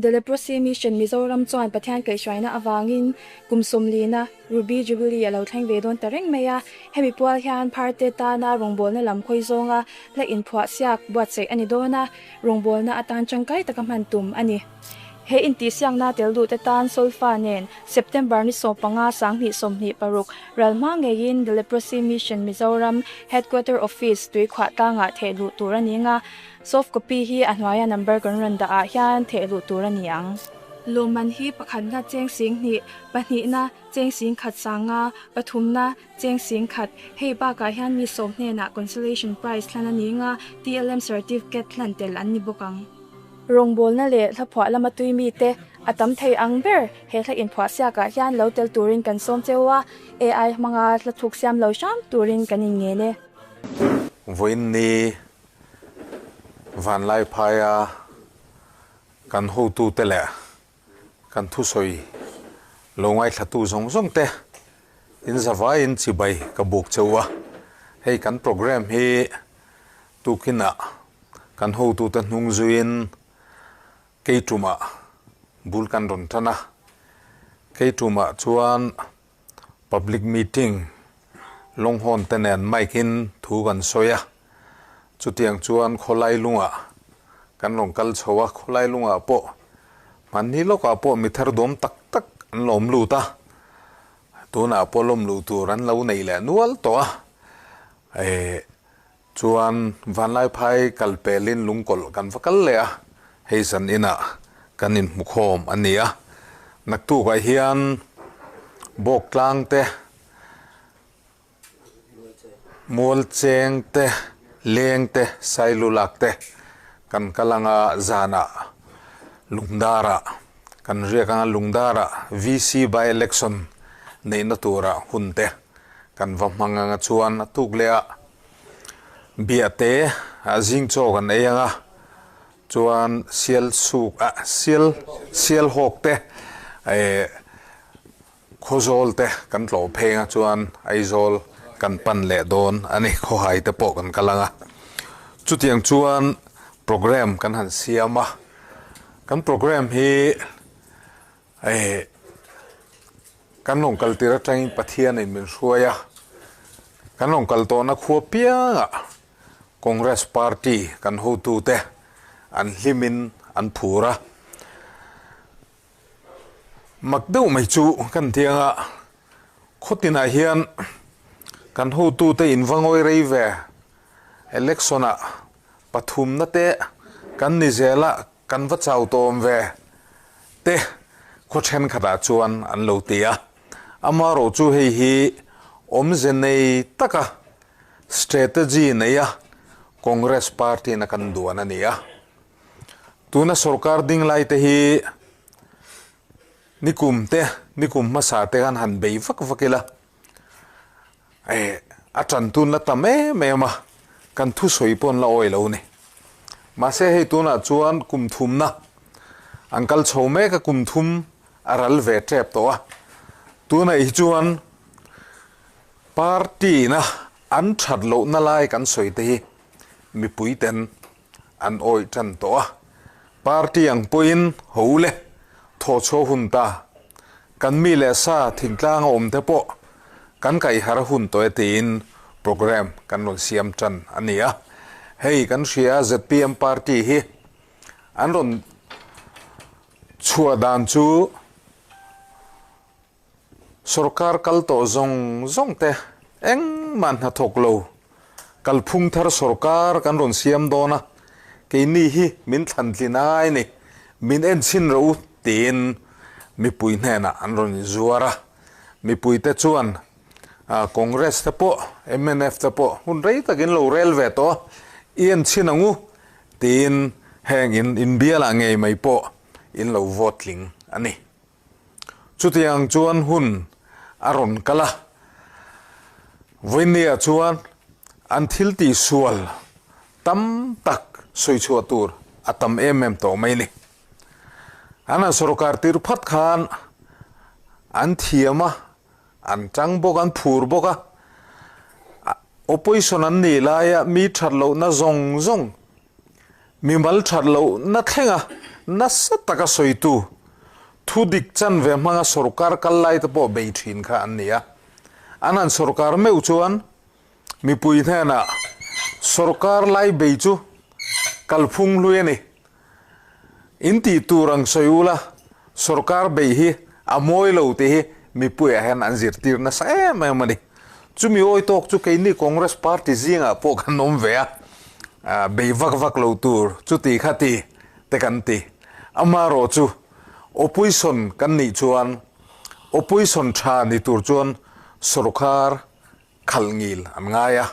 The Leprosy Mission Mizoram chuan Pathian kaihhruaina avangin kum sawmlina Ruby Jubilee a lo thleng ve dawn ta reng mai a. Hemi pual hian pharte tana rawngbawlna lam khawi zawnga hla inphuah siak buatsaih a ni dawn a, rawngbawlna atan tangkai taka hman tum a ni. He intihsiakna tel duhte tan solfa nen September ni 15 2026 ral hma ngeiin The Leprosy Mission Mizoram Headquarter Office tuikhuah tlangah theh luh tur a ni nga. Soft copy hi a hnuaia number kan rawn dah ah hian theh luh tur a ni ang. Lawmman hi pakhatna cheng sing hnih, pahnihna cheng sing khat sanga, pathumna cheng sing khat. Hei bakah hian mi sawm hnenah consolation prize hlan a ni nga, TLM certificate hlan tel an ni bawk ang. Rawngbawlna leh hlaphuah lama tui mite a tam thei ang ber he hla inphuah siakah hian lo tel turin kan sawm cheu a, AI hmanga hla thuk siam lo hram turin kan inngen e. Vawiin ni Vanlai phaia kan hotute leh kan thusawi lo ngaithlatu zawng zawng te in zavaiin chibai ka buk cheu a. Hei kan programme hi tukinah kan hotute hnung zuiin Keitumah bul kan rawn tan a. Keitumah chuan Public meeting lawnghawn te nen mic in thu kan sawi a, chutiang chuan khawlai lungah kan rawn kal chho a, khawlai lungah pawh hmanni lawkah pawh mi thar dawm tak tak an lawm lut a, tunah pawh lawm luh tur an lo nei leh nual tawh a, eh chuan Vanlaiphai kal pelin lungkawlh kan va kal leh a, hei zan inah kan inhmukhawm a ni a, naktukah hian Bawktlang te, Mualcheng te, Leng te, Sailulak te kan kal anga zanah Lungdarah kan riak anga Lungdarah VC by election neihna turah hun te kan va hmang anga chuan a tuk leh a biahte a zing chaw kan ei anga chuan sial suk ah sial sial hawk te eh khawzawl te kan tlawh phei anga chuan Aizawl kan pan leh dawn a ni khawhai te pawh kan kal anga chutiang chuan program kan han siam a kan program hi eh Kan rawn kal tir atangin Pathianin min hruai a, kan rawn kal tawhna khua piangah Congress Party kan hotute an hlimin an phur a. Mak deuh mai chu kan tianga khaw tinah hian kan hotute in va ngawi rei ve, election-ah pathumna te kan ni zel a, Kan va chau tawm ve te khaw thenkhatah chuan an lo ti a, amaherawh chu hei hi awmze nei taka strategy neia Congress party in a kan duan a ni a. Tuna sorkar ding lai te hi nikum te, nikum hmasa te khan han bei vak vak ila, Eh, a tan tun la tam em em a, kan thusawi pawh an la awi lo ni. Mahse hei tunah chuan kum thumna an kal chho mek a, kum thum a ral ve tep tawh a. Tunah hi chuan party na an that lohna lai kan sawi te hi mipui ten an awih tan tawh a. Party ang pawhin ho le thaw chhuah hun ta. Kan mi leh sa thingtlang a awm te pawh kan kaihhar hun tawh e tiin programme kan rawn siam tan a ni a. Hei kan hria zpm party hi an rawn chhuah dan chu Sorkar kal tawh zawng zawng te engmah hnathawk lo kalphung thar sorkar kan rawn siam dawn a, keini hi min thlantlin ai ni, min en chhin rawh u tiin mipui hnenah an rawn inzuar a. Mipuite chuan Congress te pawh mnf te pawh hun rei takin lo rel ve tawh a, i en chhin ang u tiin heng in inbialah ngei mai pawh in lo vote tling a ni. Chutiang chuan hun a rawn kal a, Vawinia chuan an thil tihsual tam tak sawi chhuah tur a tam em em tawh mai ni. An han sorkar tir phat khan an thiam a, an tang bawk, an phur bawk a, opposition an nih laia mi that lohna zawng zawng, mimal that lohna thlenga Nasa taka sawitu, thu dik chanve hmanga sorkar kal lai te pawh bei thin kha an ni a. An han sorkar meuh chuan mipui hnenah sorkar lai bei chu kalphung hlui a ni. In tih tur ang sawi ula, sorkar bei hi a mawi lo tih hi mipuiah hian an zirtir nasa em em a ni. Chumi awi tawk chu keini Congress party zingah pawh kan awm ve a, bei vak vak lo tur chuti kha ti te kan ti. Amaherawh chu opposition kan nih chuan opposition tha ni tur chuan sorkar khalh ngil an ngai a.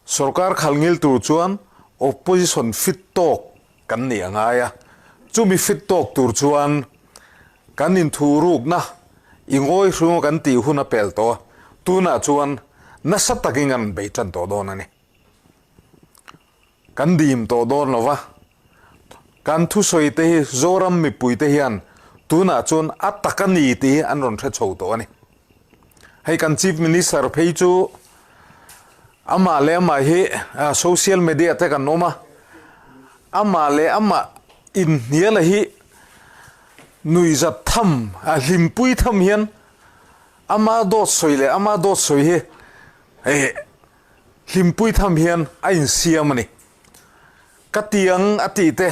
Sorkar khalh ngil tur chuan opposition fit tawk kan nih a ngai a. Chumi fit tawk tur chuan kan inthurukna i ngawi hrung kan tih hun a pel tawh a, tunah chuan nasa takin kan bei tan tawh dawn a ni. Kan dim tawh dawn lo va, kan thusawi te hi Zoram mipui te hian tunah chuan a tak a ni tih hi an rawn hre chho tawh a ni. Hei kan Chief Minister phei chu amah leh amah hi social media te kan awm a, amah leh amah inhniala hi nuihzat tham, hlimpui tham hian ama dawt sawi leh ama dawt sawi hi Hlimpui tham hian a insiam a ni. Ka ti ang a tih te,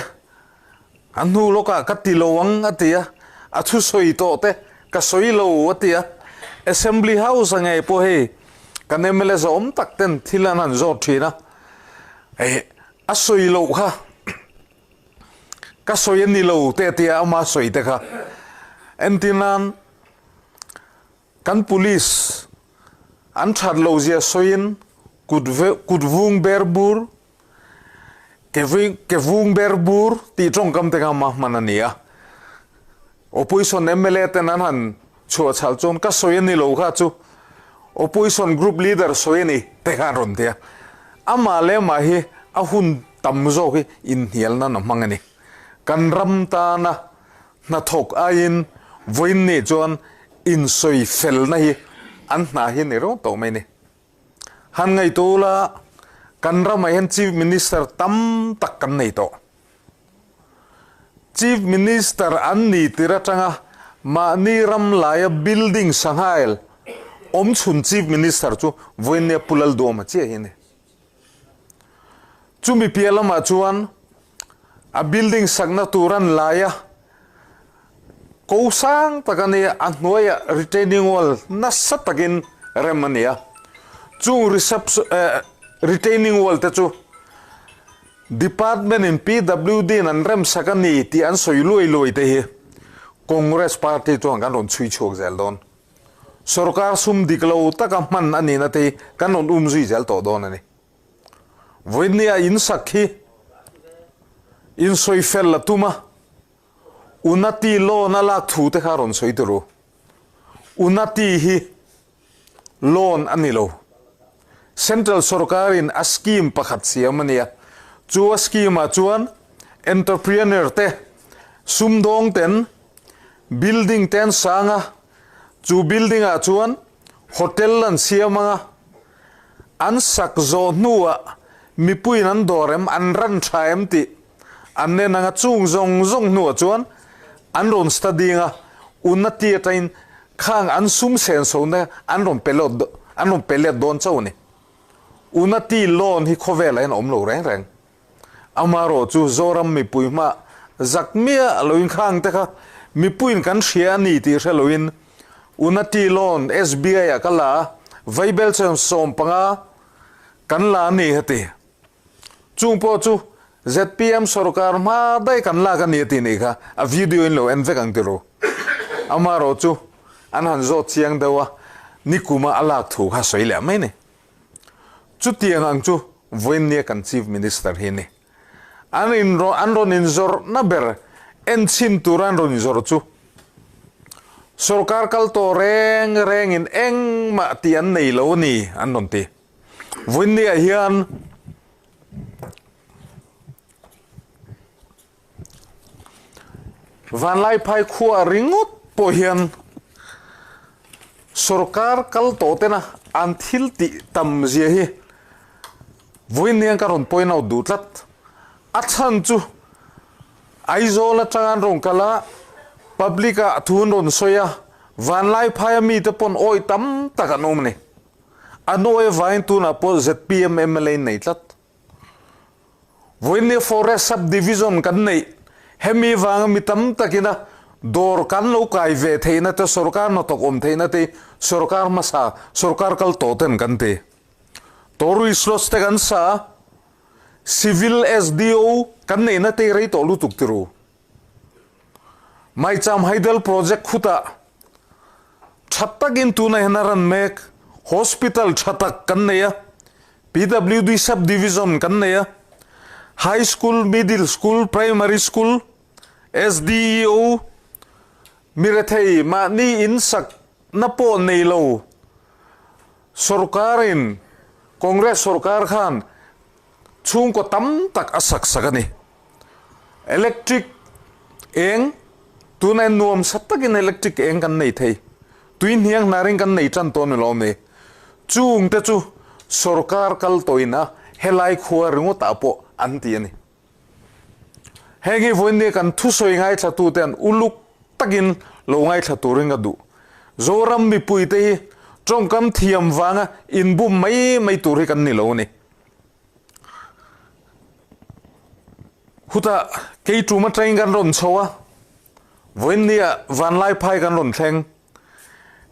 a hnu lawkah ka ti lo ang a ti a, a thusawi tawh te ka sawi lo a ti a. Assembly House a ngei pawh hei kan mla zawm tak ten thil an han zawt thin a, hei a sawi loh kha ka sawi a ni lo te a ti a, ama sawi te kha entir nan Kan police an that lo zia sawiin kut kut vung ber bur, ke ke vung ber bur tih tawngkam te kha ma hman a ni a. Opposition mla ten an han chhuah chhal chuan ka sawi a ni lo kha chu opposition group leader sawi a ni te kha an rawn ti a. Amah leh amah hi a hun tam zawk hi inhnial nan a hmang a ni. Kan ram tana Hnathawk aiin vawiin nih chuan insawi felna hi an hna hi ni reuh tawh mai ni. Han ngaihtuah ula, kan ramah hian Chief Minister tam tak kan nei tawh. Chief Minister an ni tir atanga mahni ram laia building sanghail awm chhun Chief Minister chu vawiin nia Pu Lalduama chiah hi a ni. Chumi piah lamah chuan a building sakna tur an lai a, ko sang tak a ni a, a hnuaiah retaining wall nasa takin rem a ni a. Chung reception eh retaining wall te chu department in PWD in an rem sak a ni tih an sawi luai luai te hi Congress party chuan kan rawn chhui chhuak zel dawn. Sorkar sum dik lo taka hman a nihna te hi kan rawn um zui zel tawh dawn a ni. Vawinia in sak hi insawi fel la tum a, Unati loan a lak thu te kha rawn sawi tur u. Unati hi loan a ni lo. Central sorkarin a scheme pakhat siam a nia. Chu a scheme ah chuan entrepreneur te, sumdawng ten building te an sang a, chu building ah chuan hotel an siam ang a, An sak zawh hnuah mipuiin an dawr em, an ran tha em tih an nen anga chung zawng zawng hnuah chuan an rawn study anga Unnati atangin khang an sum sen sona an rawn pe lawt an rawn pe let dawn chauh a ni. Unnati loan hi khawvelah hian a awm lo reng reng. Amaherawh chu Zoram mipui hma zak miah loin khang te kha mipuiin kan hria a ni tih hre loin Unati loan SBI ah ka la a, vaibel chuan 15 kan la a ni heti. Chung pawh chu zpm sorkar hma daih kan lak a ni a tih nih kha a video in lo en vek ang ti ru. Amaherawh chu an han zawt chiang deuh a, nikuma a lak thu kha sawi leh mai ni. Chutiang ang chu vawiinnia kan Chief Minister hi a ni. An in an rawn inzawrhna ber en chhin tura an rawn inzawrh chu sorkar kal tawh reng rengin engmah tih an nei lo a ni an rawn ti. Vawiinniah hian Vanlaiphai khua ringawt pawh hian sorkar kal tawh tena an thil tih tam zia hi vawiin hian ka rawn point out duh tlat. A chhan chu Aizawl atang an rawn kal a, public ah thu an rawn sawi a, Vanlaiphaia mite pawn awih tam tak an awm a ni. An awih avangin tunah pawh zpm mla in nei tlat. Vawiinnia Forest Sub Division kan neih hemi vanga mi tam takina dawr kan lo kai ve theihna te, sorkar hnathawk awm theihna te hi sorkar hmasa, sorkar kal tawh ten kan ti. Tourist Lodge te kan sa a, Civil SDO kan neihna te hi rei tawh lutuk ti ru. Maicham Hydel Project khutah tha takin tunah hian a ran mek. Hospital tha tak kan nei a, PWD Sub Division kan nei a, High School, Middle School, Primary School, SDEO, mirethei mahni in sakna pawh nei lo sorkarin Congress sorkar khan chhungkaw tam tak a sak sak a ni. Electric eng, Tunah nuam sa takin electric eng kan nei thei. Tui hniang hnarin kan nei tan tawh ni lo mai. Chung te chu sorkar kal tawhin a helai khua ringawtah pawh an ti a ni. Heng hi vawiin kan thusawi ngaithlatute an uluk takin lo ngaithla turin ka duh. Zoram mipuite hi tawngkam thiam vanga inbum mai mai tur hi kan ni lo a ni. Hutah kei tum atangin kan rawn chho a, vawiinnia Vanlaiphai kan rawn thleng.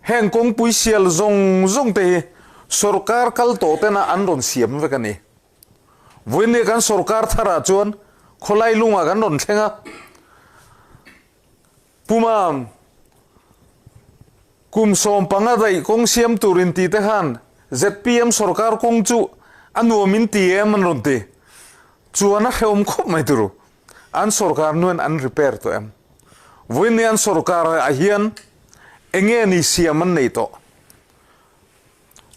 Heng kawngpui sial zawng zawng te hi sorkar kal tawh tena an rawn siam vek a ni. Vawiinnia kan sorkar tharah chuan khawlai lungah kan rawn thleng a, Pumam, kum 15 daih kawng siam tur inti te khan zpm sorkar kawng chu a nuam in ti em an rawn ti. Chuan a hrehawm khawp mai turu. An sorkar nuan an repair tawh em? Vawiin ni an sorkar ah hian enge ni siam an nei tawh?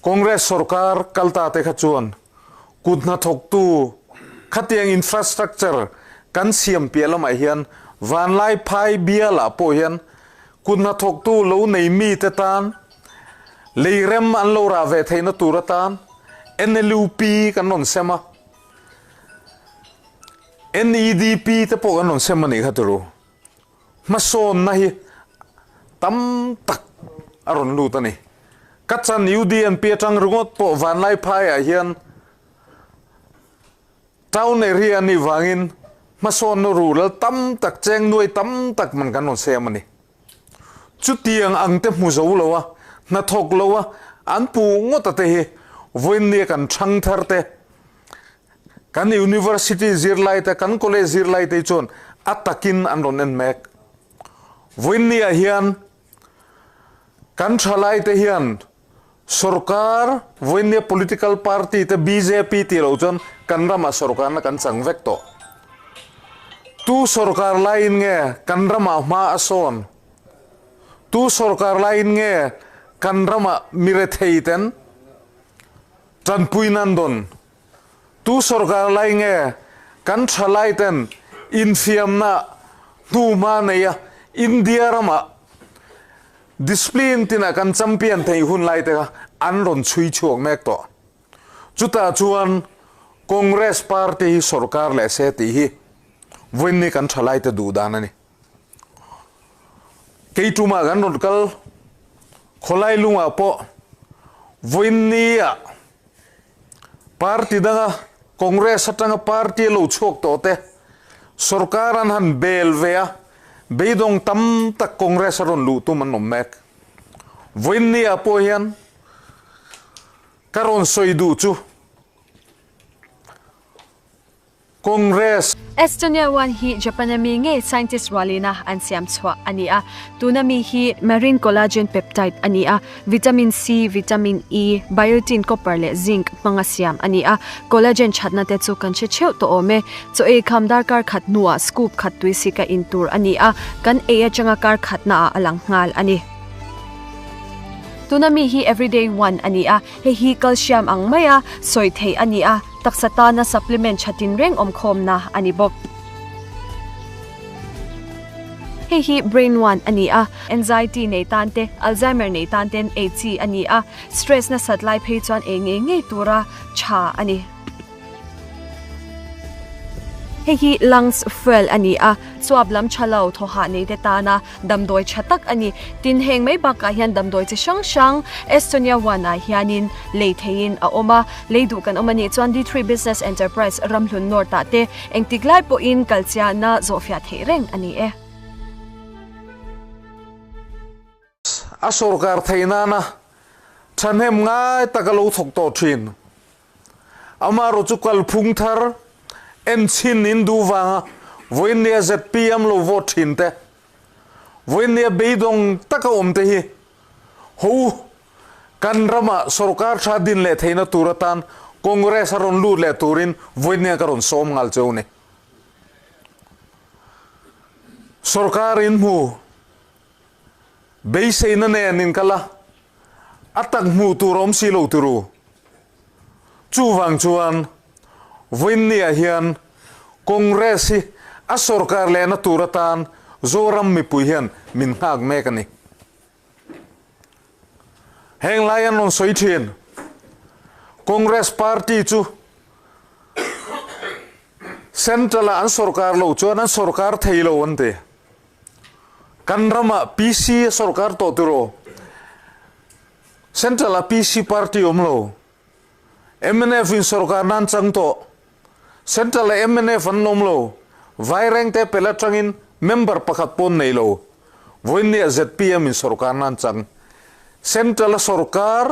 Congress sorkar kal ta te kha chuan kut hnathawktu khatiang infrastructure kan siam piah lamah hian Vanlaiphai bialah pawh hian kut hnathawktu lo nei mite tan leirem an lo rah ve theihna tur atan NLUP kan rawn sem a, NEDP te pawh kan rawn sem a nih kha turu. Hmasawnna hi tam tak a rawn lut a ni. Ka chan UDNP atang ringawt pawh Vanlaiphaiah hian town area a nih vangin hmasawnna rural tam tak, cheng nuai tam tak man kan rawn siam a ni. Chutiang ang te hmu zo lo a, hnathawk lo a, an puh ngawt a te hi vawiinnia kan thang thar te, Kan University zirlai te, kan college zirlai te hi chuan a takin an rawn en mek. Vawiinniah hian kan thalai te hian sorkar, vawiinnia political party te bjp tih loh chuan kan ramah sorkarna kan chang vek tawh. Tu sorkar laiin nge kan ramah hma a sawn? Tu sorkar laiin nge kan ramah mirethei ten Tanpui nan dawn tu sorkar lai nge kan thalai ten infiamna hnuhma nei a India ramah discipline tinah kan champion thei hun lai te kha an rawn chhui chhuak mek tawh. Chutah chuan Congress party hi sorkar leh se tih hi vawiinni kan thalai te duh dan a ni. Kei tumah kan rawn kal khawlai lungah pawh vawiinnia party danga Congress atanga party a lo chhuak tawh te sorkar an han bel ve a, beidawng tam tak Congress a rawn luh tum an awm mek. Vawiinnia pawh hian ka rawn sawi duh chu Congress. Estonia one hi Japan a mi ngei scientist rualina an siam chhuah a ni a, tuna mi hi marine collagen peptide a ni a, vitamin C, vitamin E, biotin, copper leh zinc hmanga siam a ni a, collagen thatna te chu kan hre theuh tawh awm e. Chaw ei kham darkar khat hnuah scoop khat tui sik a in tur a ni a, kan ei atanga kar khatnaah a lang nghal a ni. Tuna mi hi everyday one a ni a, hei hi calcium ang maia sawi theih a ni a, Taksa tana supplement tha tinreng awmkhawmna a ni bawk. Hei hi Brain One a ni a, anxiety nei tan te, Alzheimer nei tan ten ei chi a ni a, stress nasat lai phei chuan ei ngei ngei tura tha a ni. Hei hi lungs fuel a ni a, chuap lam tha lo thaw hah nei te tana damdawi tha tak a ni. Tin, heng mai bakah hian damdawi chi hrang hrang Estonia One ah hianin lei theihin a awm a, lei duh kan awm a nih chuan D3 Business Enterprise Ramhlun North ah te engtik lai pawhin kalchiahna zawhfiah theih reng a ni e. A sorkar theih nana thahnem ngai taka lo thawk tawh thin. Amaherawh chu kalphung thar enchhin in duh vanga vawiinnia zpm lo vote thin te, vawiinnia beidawng taka awm te hi ho kan rama sorkar tha din leh theihna tur atan Congress a rawn lut leh turin vawiinnia ka rawn sawm nghal cheu ni. Sorkar in hmu beiseina nen in kal a, a tak hmuh tur a awm si lo turu. Chuvang chuan vawiinniah hian Congress hi a sorkar lehna tur atan Zoram mipui hian min nghak mek a ni. Heng lai an rawn sawi thin. Congress party chu Central ah an sorkar lo chuan an sorkar thei lo an ti. Kan ramah PC a sorkar tawh tiraw? Central ah PC party awm lo. Mnf in sorkar nan chang tawh. Central ah mnf an awm lo. Vairengte pel atangin member pakhat pawn nei lo. Vawiinniah zpm in sorkar nan chang. Central a sorkar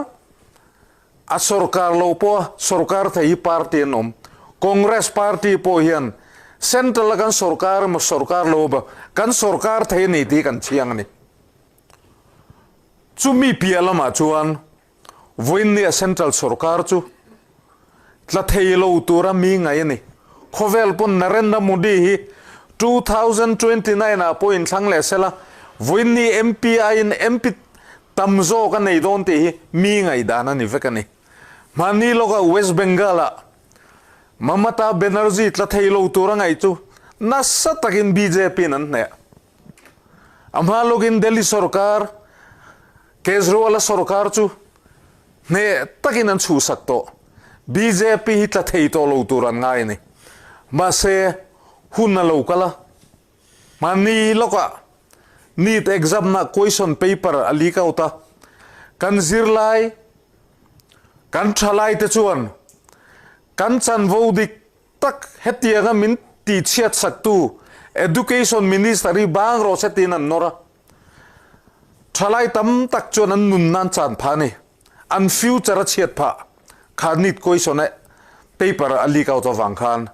a sorkar lo pawh a sorkar thei hi party an awm. Congress party pawh hian Central a kan sorkar emaw sorkar lo emaw kan sorkar thei a ni tih hi kan chiang a ni. Chumi piah lamah chuan vawiinnia Central sorkar chu tla thei lo tura mi ngaih a ni. Khawvel pawn Narendra Modi hi 2029 ah pawh inthlang leh sela vawiinni MP aiin MP Tam zawk a nei dawn tih hi mi ngaihdan a ni vek a ni. Hmanni lawka West Bengal-ah Mamata Banerjee tla thei lo tura ngaih chu nasa takin BJP-in an hneh. A hma lawkin Delhi sorkar, Kejriwal-a sorkar chu hneh takin an chhuhsak tawh. BJP hi tla thei tawh lo tur an ngai a ni. Mahse, hun a lo kal a. Hmanni lawkah NEET exam na question paper a leak out a, kan zirlai, kan thalai te chuan kan chanvo dik tak hetianga min tihchhiat saktu Education Minister hi bang rawh se tiin an nawr a. Thalai tam tak chuan an nun nan chan phah a ni. An future a chhiat phah kha NEET question a paper a leak out avang khan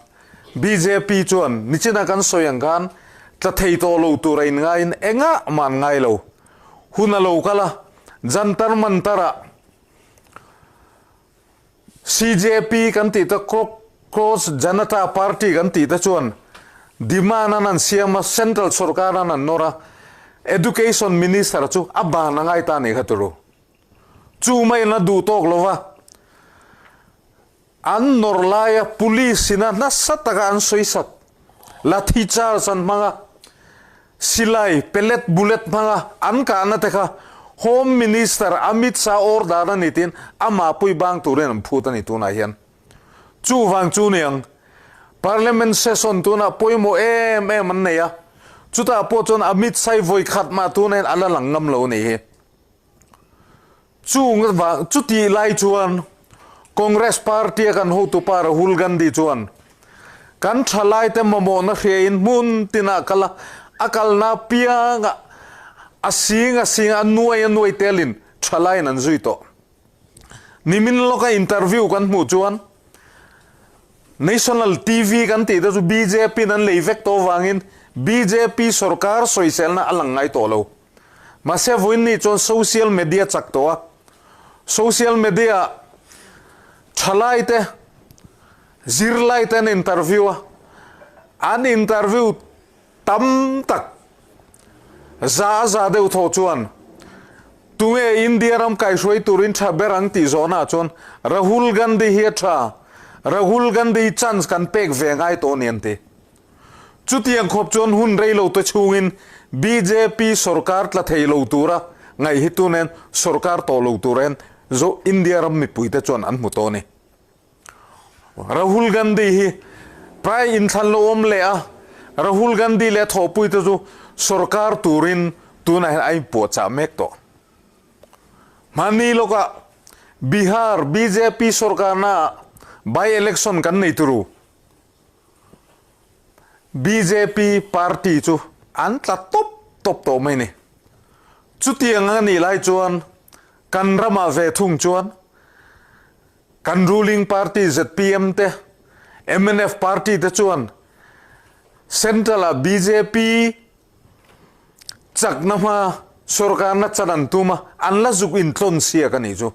bjp chuan nichina kan sawi ang khan tla thei tawh lo tur a inngaiin engah mah an ngai lo. Hun a lo kal a, Jantar Mantar ah CJP kan tih te Cross Janata Party kan tih te chuan demand an an siam a, Central sorkar an an nawr a, Education Minister chu a ban a ngai ta a nih kha turu. Chu maiin a duh tawk lo va, an nawr laia police ina nasa taka an sawi sak, lathi charge an hmang a, silai, pellet, bullet hmanga an kahna te kha Home Minister Amit Shah order a ni tiin amah pui bang turin an phut a ni tunah hian. Chuvang chu niang Parliament session tunah pawimawh em em an nei a, chutah pawh chuan Amit Shah hi vawi khat mah tunah hian a la lang ngam lo a nih hi. Chung vang chutih lai chuan Congress party a kan hotupa Rahul Gandhi chuan kan thalaite mamawhna hriain hmun tinah kal a, a kalna apiangah a sing a sing a nuai a nuai telin thalaiin an zui tawh. Nimin lawka interview kan hmuh chuan National TV kan tih te chu bjp in an lei vek tawh vangin bjp sorkar sawiselna a lang ngai tawh lo. Mahse vawiin chuan social media chak tawh a, social media ah thalai te, zirlai te an interview a, an interview tam tak za a za deuh thaw chuan tunge India ram kaihruai turin tha ber ang tih zawhna ah chuan Rahul Gandhi hi a tha, Rahul Gandhi hi chance kan pek ve ngai tawh a ni an ti. Chutiang khawp chuan hun rei lo te chhungin bjp sorkar tla thei lo tura ngaih hi tunen sorkar tawh lo tur hian Zo India ram mipuite chuan an hmu tawh a ni. Rahul Gandhi hi Prai inthlan lo awm leh a, Rahul Gandhi leh a thawhpuite chu sorkar turin tunah hian a inpuahchah mek tawh. Hmani lawkah Bihar bjp sorkarnaah by-election kan nei turu. Bjp party chu an tla tawp tawp tawh mai ni. Chutiang a nih lai chuan kan ramah ve thung chuan kan ruling party zpm te, mnf party te chuan central ah bjp chakna hma sorkarna chan an tum a, an la zuk intlawn siak a nih chu.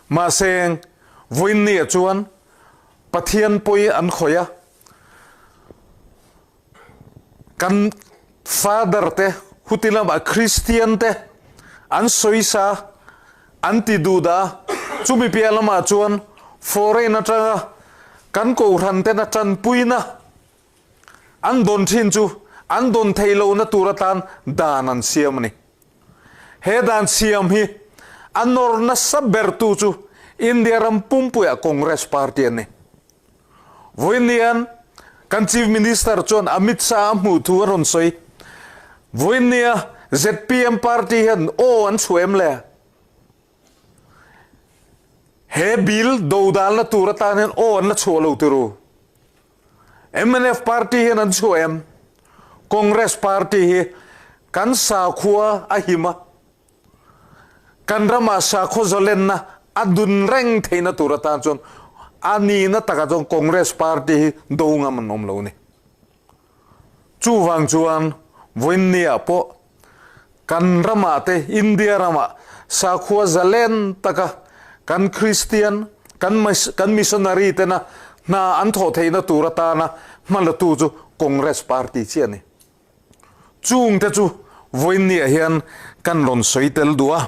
Mahse, vawiinniah chuan Pathian pawi an khawih a, kan father te huti lamah Kristian te an sawisa an ti duh dah a, chumi piah lamah chuan foreign atanga kan kohhran tena tanpuina an dawn thin chu an dawn theih lohna tur atan dan an siam a ni. He dan siam hi a nawr nasa bertu chu India ram pumpuiah Congress party an ni. Vawiinnian kan Chief Minister chuan Amit Shah a hmuh thu a rawn sawi. Vawiinnia zpm party hian aw an chhuah em le? He bill dodalna tur atan hian aw an la chhuah lo ti ru. Mnf party hian an chhuah em? Congress party hi kan sakhua a him a, kan ramah sakhaw zalenna a dun reng theihna tur atan chuan a nihna takah chuan Congress party hi do ngam an awm lo a ni. Chuvang chuan vawiinniah pawh kan ramah te, India ramah sakhua zalen taka kan Kristian, kan kan missionary tena hna an thawh theihna tur atana hmalatu chu Congress party chiah a ni. Chungte chu vawiinniah hian kan rawn sawi tel duh a.